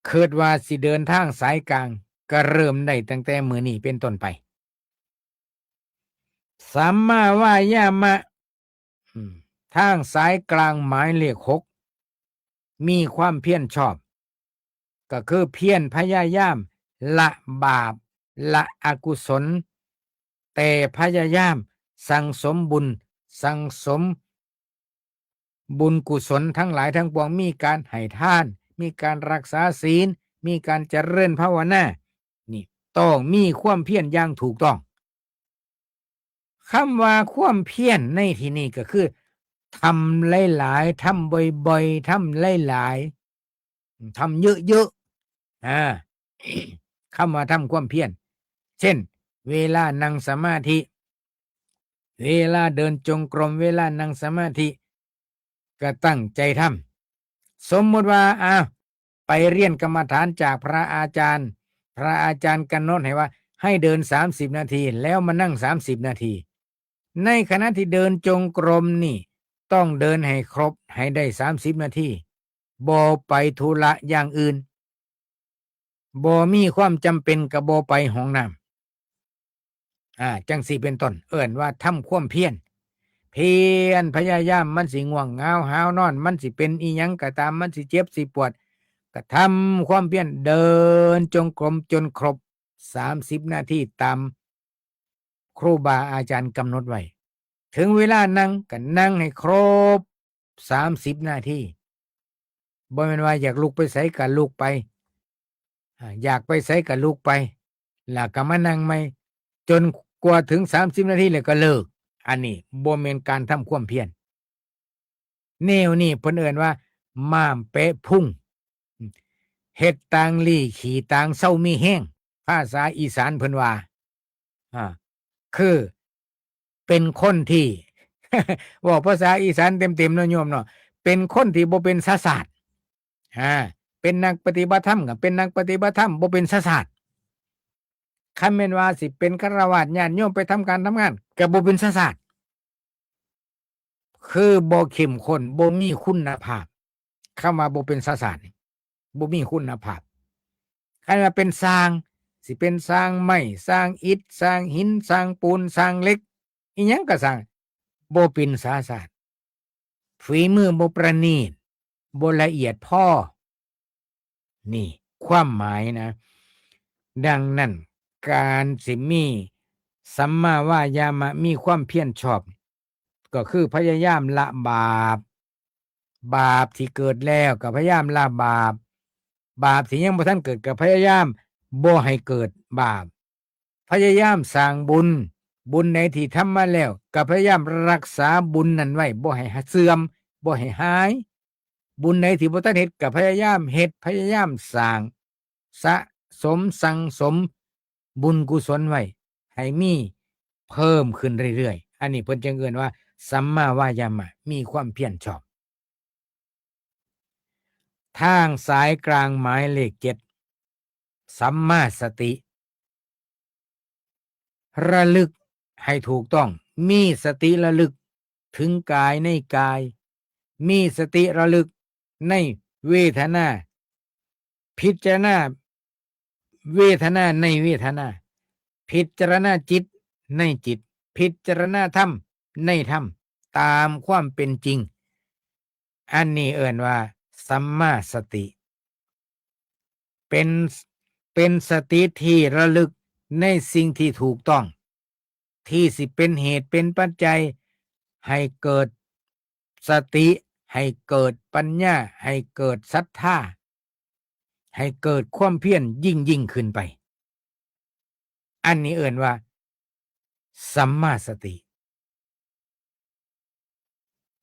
คิดว่าสิเดินทางสายกลาง ก็เริ่มได้ตั้งแต่มื้อนี้เป็นต้นไป สัมมาวายามะ อืม ทางสายกลางหมายเลขหก มีความเพียรชอบ ก็คือเพียรพยายามละบาป ละอกุศล แต่พยายามสั่งสมบุญ สั่งสมบุญกุศลทั้งหลายทั้งปวง มีการให้ทาน มีการรักษาศีล มีการเจริญภาวนา นี่ต้องมีความเพียรอย่างถูกต้อง คำว่าความเพียรในที่นี้ก็คือทำหลายๆ ทำบ่อยๆ ทำหลายๆ ทำเยอะๆ อ่า คำว่าทำความเพียร เช่น เวลานั่งสมาธิ เวลาเดินจงกรม เวลานั่งสมาธิ ก็ตั้งใจทำ สมมติว่า อ้าว ไปเรียนกรรมฐานจากพระอาจารย์ พระอาจารย์กำหนดให้ว่าให้เดินสามสิบนาที แล้วมานั่งสามสิบนาที ในขณะที่เดินจงกรมนี่ ต้องเดินให้ครบ ให้ได้สามสิบนาที บ่ไปธุระอย่างอื่น บ่มีความจำเป็นก็บ่ไปห้องน้ำ อ่า จั่งซี้เป็นต้น เอิ้นว่าทำความเพียร เพียรพยายาม มันสิง่วงเหงาหาวนอน มันสิเป็นอิหยังก็ตาม มันสิเจ็บสิปวด ก็ทำความเพียร เดินจงกรมจนครบสามสิบนาทีตามครูบาอาจารย์กำหนดไว้ ถึงเวลานั่งก็นั่งให้ครบสามสิบนาที บ่แม่นว่าอยากลุกไปไสก็ลุกไป อ่า อยากไปไสก็ลุกไป แล้วก็มานั่งใหม่ จนกว่าถึงสามสิบนาทีแล้วก็เลิก อันนี้บ่แม่นการทำความเพียร แนวนี้เพิ่นเอิ้นว่า ม่ามแปะพุง เฮ็ดต่างลี้ขี้ต่างเซามีแฮง ภาษาอีสานเพิ่นว่า อ่า คือเป็นคนที่ เว้าภาษาอีสานเต็มๆ เนาะโยมเนาะ เป็นคนที่บ่เป็นสาสาด อ่า เป็นนักปฏิบัติธรรมก็เป็นนักปฏิบัติธรรม บ่เป็นสาสาด คันแม่นว่าสิเป็นฆราวาสญาติโยมไปทำการทำงาน ก็บ่เป็นสาสาด คือบ่เข้มข้น บ่มีคุณภาพ คำว่าบ่เป็นสาสาดนี่ บ่มีคุณภาพ คันว่าเป็นช่าง สิเป็นช่างไม้ ช่างอิฐ ช่างหิน ช่างปูน ช่างเหล็ก อิหยังก็ช่าง บ่เป็นสาสาด ฝีมือบ่ประณีต บ่ละเอียดพอ นี่ความหมายนะ ดังนั้นการสิมีสัมมาวายามะ มีความเพียรชอบ ก็คือพยายามละบาป บาปที่เกิดแล้วก็พยายามละบาป บาปที่ยังบ่ทันเกิดก็พยายามบ่ให้เกิดบาป พยายามสร้างบุญ บุญใดที่ทำมาแล้วก็พยายามรักษาบุญนั้นไว้ บ่ให้เสื่อม บ่ให้หาย บุญใดที่บ่ทันเฮ็ดก็พยายามเฮ็ด พยายามสร้าง สะสมสั่งสมบุญกุศลไว้ ให้มีเพิ่มขึ้นเรื่อยๆ อันนี้เพิ่นจึงเอิ้นว่าสัมมาวายามะ มีความเพียรชอบ ทางสายกลางหมายเลขเจ็ด สัมมาสติ ระลึกให้ถูกต้อง มีสติระลึกถึงกายในกาย มีสติระลึกในเวทนา พิจารณาเวทนาในเวทนา พิจารณาจิตในจิต พิจารณาธรรมในธรรม ตามความเป็นจริง อันนี้เอิ้นว่าสัมมาสติ เป็น เป็นสติที่ระลึกในสิ่งที่ถูกต้อง ที่สิเป็นเหตุเป็นปัจจัยให้เกิดสติ ให้เกิดปัญญา ให้เกิดศรัทธา ให้เกิดความเพียรยิ่งๆขึ้นไป อันนี้เอิ้นว่าสัมมาสติ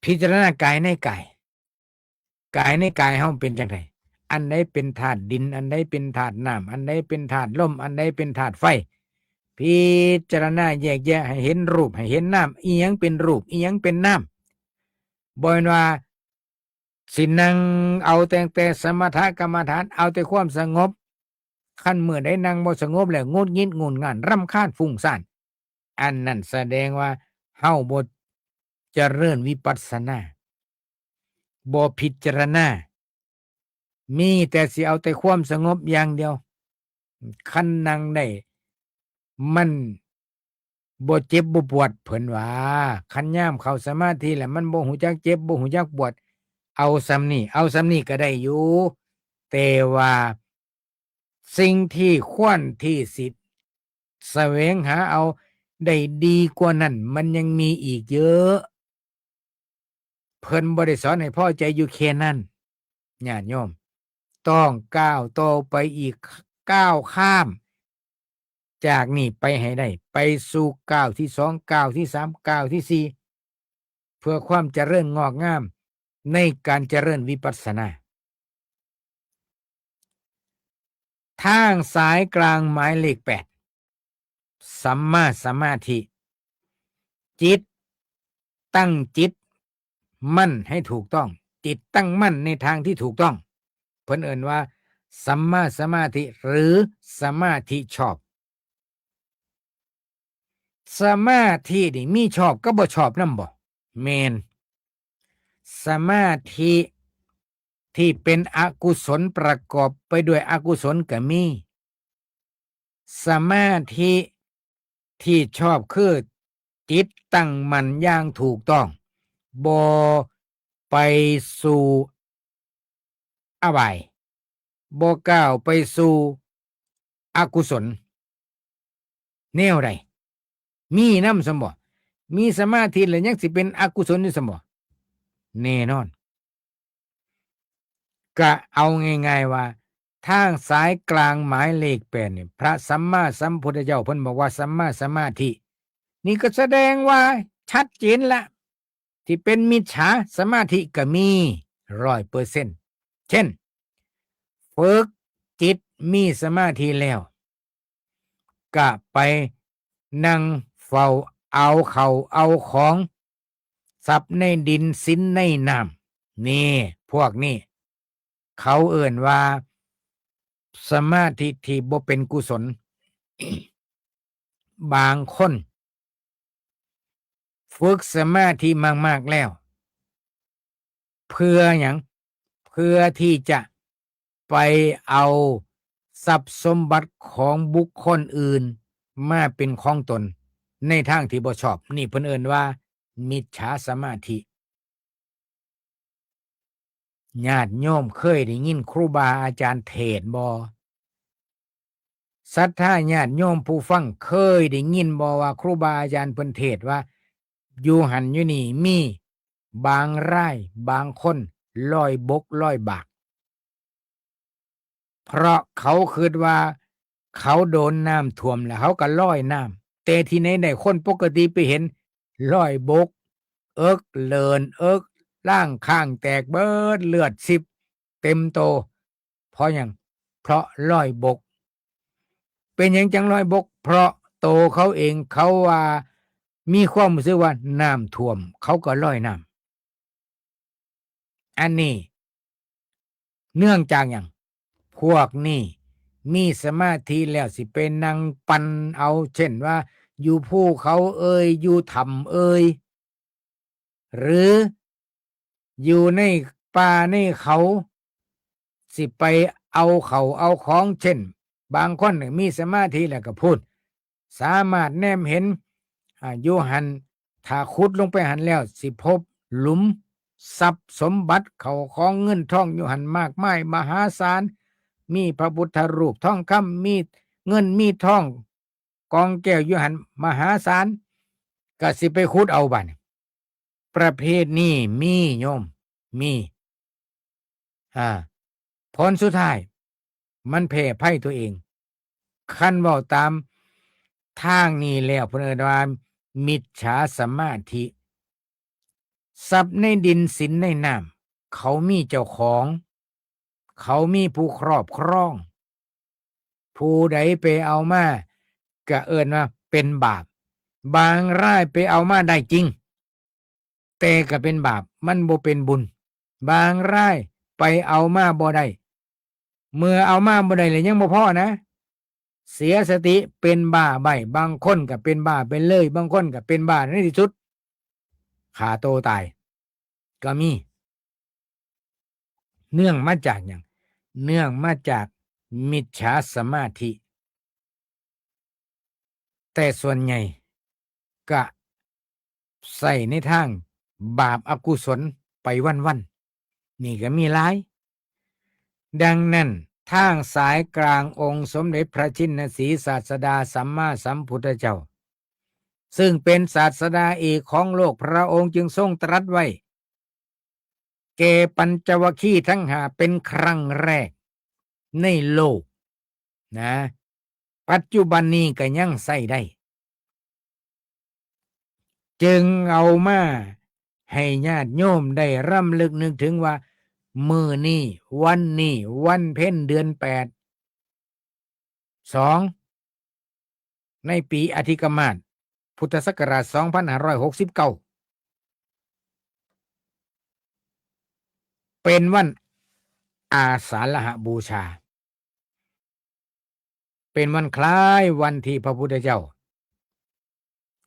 พิจารณากายในกาย กายในกายเฮาเป็นจั่งใด อันใดเป็นธาตุดิน อันใดเป็นธาตุน้ำ อันใดเป็นธาตุลม อันใดเป็นธาตุไฟ พิจารณาแยกแยะให้เห็นรูป ให้เห็นนาม อิหยังเป็นรูป อิหยังเป็นนาม บ่แม่นว่าสินั่งเอาแต่ แต่สมถกรรมฐาน เอาแต่ความสงบ คันมื้อใดนั่งบ่สงบแล้วหงุดหงิดงุนง่าน รำคาญฟุ้งซ่าน อันนั้นแสดงว่าเฮาบ่เจริญวิปัสสนา บ่พิจารณา มีแต่สิเอาแต่ความสงบอย่างเดียว คันนั่งได้ มันบ่เจ็บบ่ปวด เพิ่นว่า คันยามเข้าสมาธิแล้วมันบ่ฮู้จักเจ็บ บ่ฮู้จักปวด เอาส่ำนี้ เอาส่ำนี้ก็ได้อยู่ แต่ว่าสิ่งที่ควรที่สิแสวงหาเอาได้ดีกว่านั้น มันยังมีอีกเยอะ เพิ่นบ่ได้สอนให้พอใจอยู่แค่นั้น ญาติโยม ต้องก้าวต่อไปอีก ก้าวข้ามจากนี้ไปให้ได้ ไปสู่ก้าวที่สอง ก้าวที่สาม ก้าวที่สี่ เพื่อความเจริญงอกงามในการเจริญวิปัสสนา ทางสายกลางหมายเลขแปด สัมมาสมาธิ จิต ตั้งจิตมั่นให้ถูกต้อง จิตตั้งมั่นในทางที่ถูกต้อง เพิ่นเอิ้นว่าสัมมาสมาธิหรือสมาธิชอบ สมาธินี่มีชอบกับบ่ชอบนำบ่ แม่น สมาธิที่เป็นอกุศลประกอบไปด้วยอกุศลก็มี สมาธิที่ชอบคือจิตตั้งมั่นอย่างถูกต้อง บ่ไปสู่อบาย บ่ก้าวไปสู่อกุศล แนวใด มีนำซั่นบ่ มีสมาธิแล้วยังสิเป็นอกุศลอยู่ซั่นบ่ แน่นอน กะเอาง่ายๆว่า ทางสายกลางหมายเลขแปดนี่ พระสัมมาสัมพุทธเจ้าเพิ่นบอกว่าสัมมาสมาธิ นี่ก็แสดงว่าชัดเจนละ ที่เป็นมิจฉาสมาธิก็มี ร้อยเปอร์เซ็นต์ เช่น ฝึกจิตมีสมาธิแล้ว ก็ไปนั่งเฝ้าเอาเข้าเอาของ ทรัพย์ในดินสินในน้ำ นี่ พวกนี้ เขาเอิ้นว่าสมาธิที่บ่เป็นกุศล บางคน ฝึกสมาธิมากๆแล้ว เพื่อหยัง เพื่อที่จะไปเอาทรัพย์สมบัติของบุคคลอื่นมาเป็นของตน ในทางที่บ่ชอบ นี่เพิ่นเอิ้นว่ามิจฉาสมาธิ ญาติโยมเคยได้ยินครูบาอาจารย์เทศน์บ่ ศรัทธาญาติโยมผู้ฟังเคยได้ยินบ่ว่าครูบาอาจารย์เพิ่นเทศน์ว่า อยู่หั้นอยู่นี่มีบางรายบางคนลอยบกลอยบาก เพราะเขาคิดว่าเขาโดนน้ำท่วมแล้วเขาก็ลอยน้ำ แต่ที่ไหนได้คนปกติไปเห็นลอยบก เอิกเลิน เอิกล่างข้างแตกเบิด เลือดซิบเต็มโต เพราะหยัง เพราะลอยบก เป็นหยังจั่งลอยบก เพราะโตเขาเองเขาว่ามีความรู้สึกว่าน้ำท่วม เขาก็ลอยน้ำ อันนี้เนื่องจากหยัง พวกนี้มีสมาธิแล้วสิไปนั่งปั่นเอา เช่นว่าอยู่ภูเขาเอย อยู่ถ้ำเอย หรืออยู่ในป่าในเขา สิไปเอาเข้าเอาของ เช่น บางคนนี่มีสมาธิแล้วก็พูด สามารถแนมเห็น อ่า อยู่หั้น ถ้าขุดลงไปหั้นแล้วสิพบหลุมทรัพย์สมบัติ เข้าของเงินทองอยู่หั้นมากมายมหาศาล มีพระพุทธรูปทองคำ มีเงินมีทอง กองแก้วอยู่หั้นมหาศาล ก็สิไปขุดเอาบัดนี้ ประเภทนี้มีโยม มี อ่า ผลสุดท้าย มันแพ้ภัยตัวเอง คันเว้าตามทางนี้แล้ว เพิ่นเอิ้นว่ามิจฉาสมาธิ ทรัพย์ในดินสินในน้ำ เขามีเจ้าของ เขามีผู้ครอบครอง ผู้ใดไปเอามา ก็เอิ้นว่าเป็นบาป บางรายไปเอามาได้จริง แต่ก็เป็นบาป มันบ่เป็นบุญ บางรายไปเอามาบ่ได้ เมื่อเอามาบ่ได้แล้วยังบ่พอนะ เสียสติเป็นบ้าใบ้ บางคนก็เป็นบ้าไปเลย บางคนก็เป็นบ้าในที่สุด ฆ่าตัวตาย ก็มี เนื่องมาจากหยัง เนื่องมาจากมิจฉาสมาธิ แต่ส่วนใหญ่ก็ใส่ในทางบาปอกุศลไปวันๆ นี่ก็มีหลาย ดังนั้น ทางสายกลางองค์สมเด็จพระชินสีห์ศาสดาสัมมาสัมพุทธเจ้า ซึ่งเป็นศาสดาเอกของโลก พระองค์จึงทรงตรัสไว้ แก่ปัญจวัคคีย์ทั้งห้าเป็นครั้งแรกในโลกนะ ปัจจุบันนี้ก็ยังใช้ได้ จึงเอามาให้ญาติโยมได้รำลึกนึกถึงว่า มื้อนี้ วันนี้ วันเพ็ญเดือนแปด สอง ในปีอธิกมาศ พุทธศักราช สองพันห้าร้อยหกสิบเก้า เป็นวันอาสาฬหบูชา เป็นวันคล้ายวันที่พระพุทธเจ้า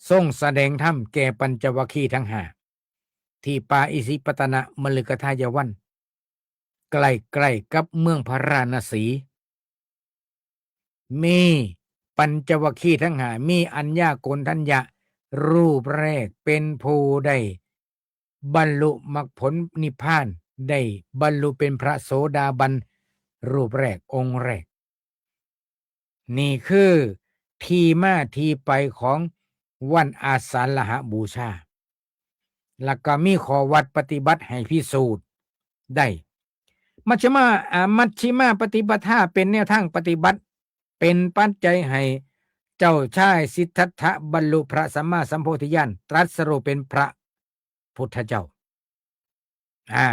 ทรงแสดงธรรมแก่ปัญจวัคคีย์ทั้งห้า ที่ป่าอิสิปตนมฤคทายวัน ใกล้ๆกับเมืองพาราณสี มีปัญจวัคคีย์ทั้งห้า มีอัญญาโกณฑัญญะ รูปแรกเป็นผู้ได้บรรลุมรรคผลนิพพาน ได้บรรลุเป็นพระโสดาบันรูปแรกองค์แรก นี่คือที่มาที่ไปของวันอาสาฬหบูชา แล้วก็มีข้อวัดปฏิบัติให้พิสูจน์ได้ มัชฌิมา อ่า มัชฌิมาปฏิปทาเป็นแนวทางปฏิบัติ เป็นปัจจัยให้เจ้าชายสิทธัตถะบรรลุพระสัมมาสัมโพธิญาณ ตรัสรู้เป็นพระพุทธเจ้า อ่า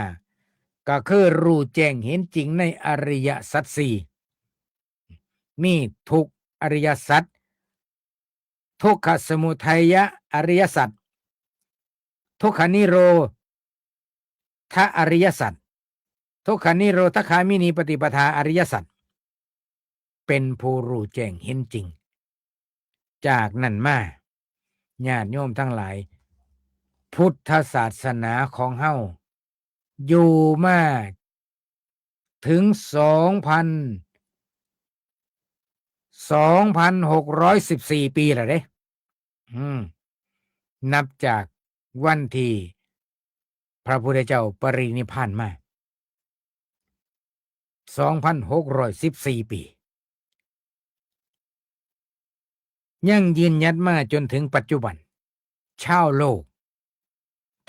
ก็คือรู้แจ้งเห็นจริงในอริยสัจสี่ มีทุกข์อริยสัจ ทุกขสมุทัยอริยสัจ ทุกขนิโรธอริยสัจ ทุกขนิโรธคามินีปฏิปทาอริยสัจ เป็นผู้รู้แจ้งเห็นจริง จากนั้นมา ญาติโยมทั้งหลาย พุทธศาสนาของเฮาอยู่มาถึง สองพัน สองพันหกร้อยสิบสี่ ปีแล้วเด้ อืม นับจากวันที่พระพุทธเจ้าปรินิพพานมา สองพันหกร้อยสิบสี่ ปี ยังยืนหยัดมาจนถึงปัจจุบัน ชาวโลก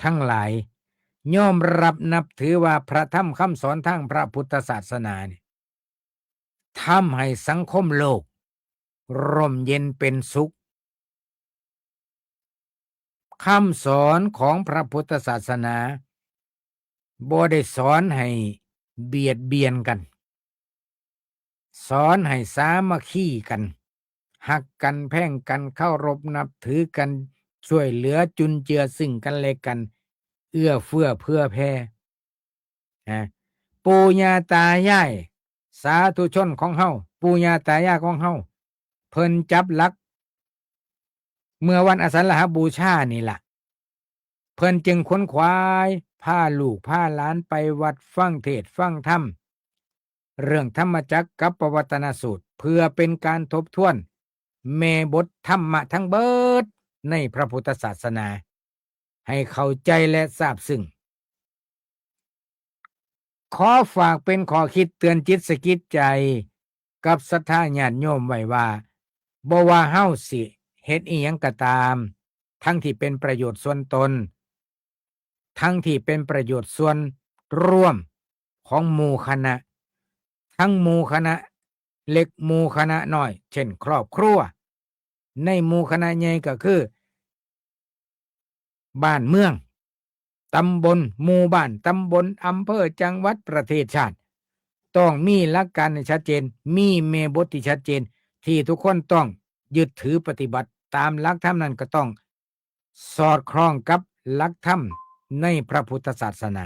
ทั้งหลายยอมรับนับถือว่าพระธรรมคำสอนทางพระพุทธศาสนาเนี่ย ทำให้สังคมโลกร่มเย็นเป็นสุข คำสอนของพระพุทธศาสนาบ่ได้สอนให้เบียดเบียนกัน สอนให้สามัคคีกัน ฮักกัน แพงกัน เคารพนับถือกัน ช่วยเหลือจุนเจือซึ่งกันและกัน เอื้อเฟื้อเผื่อแผ่ นะ ปู่ย่าตายาย สาธุชนของเฮา ปู่ย่าตายายของเฮา เพิ่นจับหลัก เมื่อวันอาสาฬหบูชานี่ล่ะ เพิ่นจึงขวนขวาย พาลูกพาหลานไปวัดฟังเทศน์ฟังธรรม เรื่องธรรมจักรกัปปวัตตนสูตร เพื่อเป็นการทบทวนแม่บทธรรมะทั้งเบิดในพระพุทธศาสนา ให้เข้าใจและซาบซึ้ง ขอฝากเป็นข้อคิดเตือนจิตสะกิดใจกับศรัทธาญาติโยมไว้ว่า บ่ว่าเฮาสิเฮ็ดอิหยังก็ตาม ทั้งที่เป็นประโยชน์ส่วนตน ทั้งที่เป็นประโยชน์ส่วน ร่วมของหมู่คณะ ทั้งหมู่คณะเล็กหมู่คณะน้อย เช่นครอบครัว ในหมู่คณะใหญ่ก็คือ บ้านเมือง ตำบล หมู่บ้าน ตำบล อำเภอ จังหวัด ประเทศชาติ ต้องมีหลักการให้ชัดเจน มีแม่บทที่ชัดเจน ที่ทุกคนต้องยึดถือปฏิบัติตามหลักธรรมนั้น ก็ต้องสอดคล้องกับหลักธรรมในพระพุทธศาสนา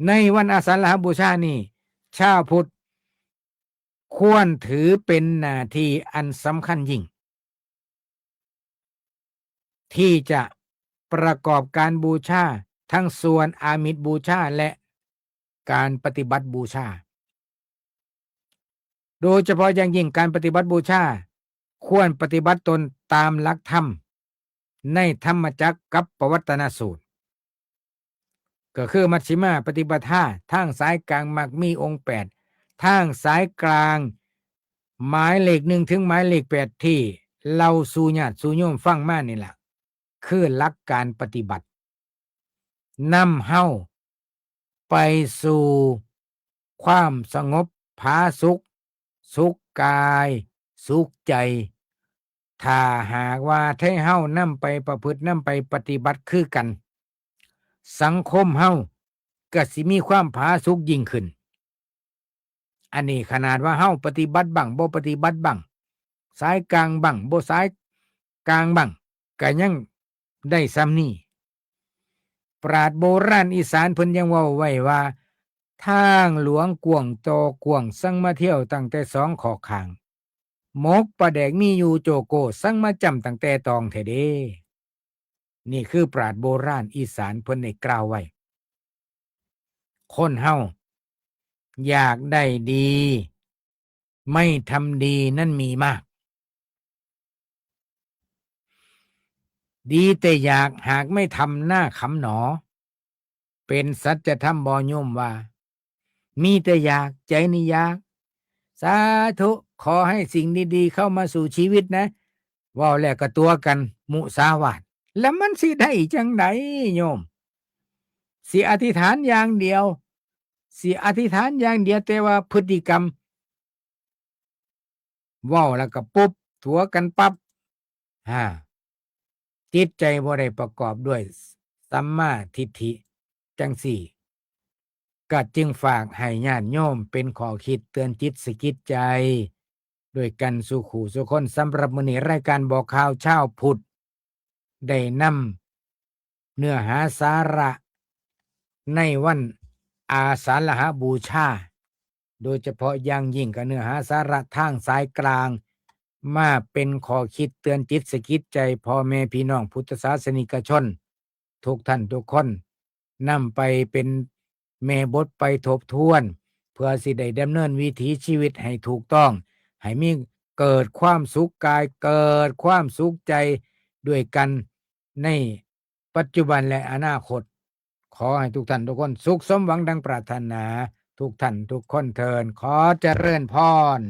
ในวันอาสาฬหบูชานี้ ชาวพุทธควรถือเป็นหน้าที่อันสำคัญยิ่ง ที่จะประกอบการบูชาทั้งส่วนอามิสบูชาและการปฏิบัติบูชา โดยเฉพาะอย่างยิ่งการปฏิบัติบูชา ควรปฏิบัติตนตามหลักธรรมในธรรมจักรกัปปวัตตนสูตร ก็คือมัชฌิมาปฏิปทา ทางสายกลางมักมีองค์แปด ทางสายกลาง หมายเลขหนึ่งถึงหมายเลขแปดที่เล่าสู่ญาติสู่โยมฟังมานี่แหละ คือหลักการปฏิบัติ นำเฮาไปสู่ความสงบผาสุก สุขกาย สุขใจ ถ้าหากว่าไทเฮานำไปประพฤติ นำไปปฏิบัติคือกัน สังคมเฮาก็สิมีความผาสุกยิ่งขึ้น อันนี้ขนาดว่าเฮาปฏิบัติบ้าง บ่ปฏิบัติบ้าง สายกลางบ้าง บ่สายกลางบ้าง ก็ยังได้ส่ำนี้ ปราชญ์โบราณอีสานเพิ่นยังเว้าไว้ว่า ทางหลวงกว้างต่อกว้าง สังมาเที่ยวตั้งแต่สองขอบข้าง หมกปลาแดกมีอยู่โจโก้ สังมาจ้ำตั้งแต่ตองแท้เด้ นี่คือปราชญ์โบราณอีสานเพิ่นได้กล่าวไว้ คนเฮาอยากได้ดี ไม่ทำดีนั่นมีมาก ดีแต่อยากหากไม่ทำหน้าขำหนอ เป็นสัจธรรมบ่โยมว่า มีแต่อยาก ใจนี่อยาก สาธุ ขอให้สิ่งดีๆเข้ามาสู่ชีวิตนะ เว้าแล้วก็ตั๋วกัน มุสาวาท แล้วมันสิได้จั่งใดโยม สิอธิษฐานอย่างเดียว สิอธิษฐานอย่างเดียว แต่ว่าพฤติกรรม เว้าแล้วก็ปุ๊บ ตั๋วกันปั๊บ อ่า จิตใจบ่ได้ประกอบด้วยสัมมาทิฏฐิจั่งซี้ ก็จึงฝากให้ญาติโยมเป็นข้อคิดเตือนจิตสะกิดใจ ด้วยกันสู่คู่สู่คน สำหรับมื้อนี้รายการบอกข่าวชาวพุทธ ได้นำเนื้อหาสาระในวันอาสาฬหบูชา โดยเฉพาะอย่างยิ่งก็เนื้อหาสาระทางสายกลาง มาเป็นข้อคิดเตือนจิตสะกิดใจพ่อแม่พี่น้องพุทธศาสนิกชนทุกท่านทุกคน นำไปเป็นแม่บทไปทบทวน เพื่อสิได้ดำเนินวิถีชีวิตให้ถูกต้อง ให้มี เกิดความสุขกาย เกิดความสุขใจด้วยกันในปัจจุบันและอนาคต ขอให้ทุกท่านทุกคนสุขสมหวังดังปรารถนา ทุกท่านทุกคนเทอญ ขอเจริญพร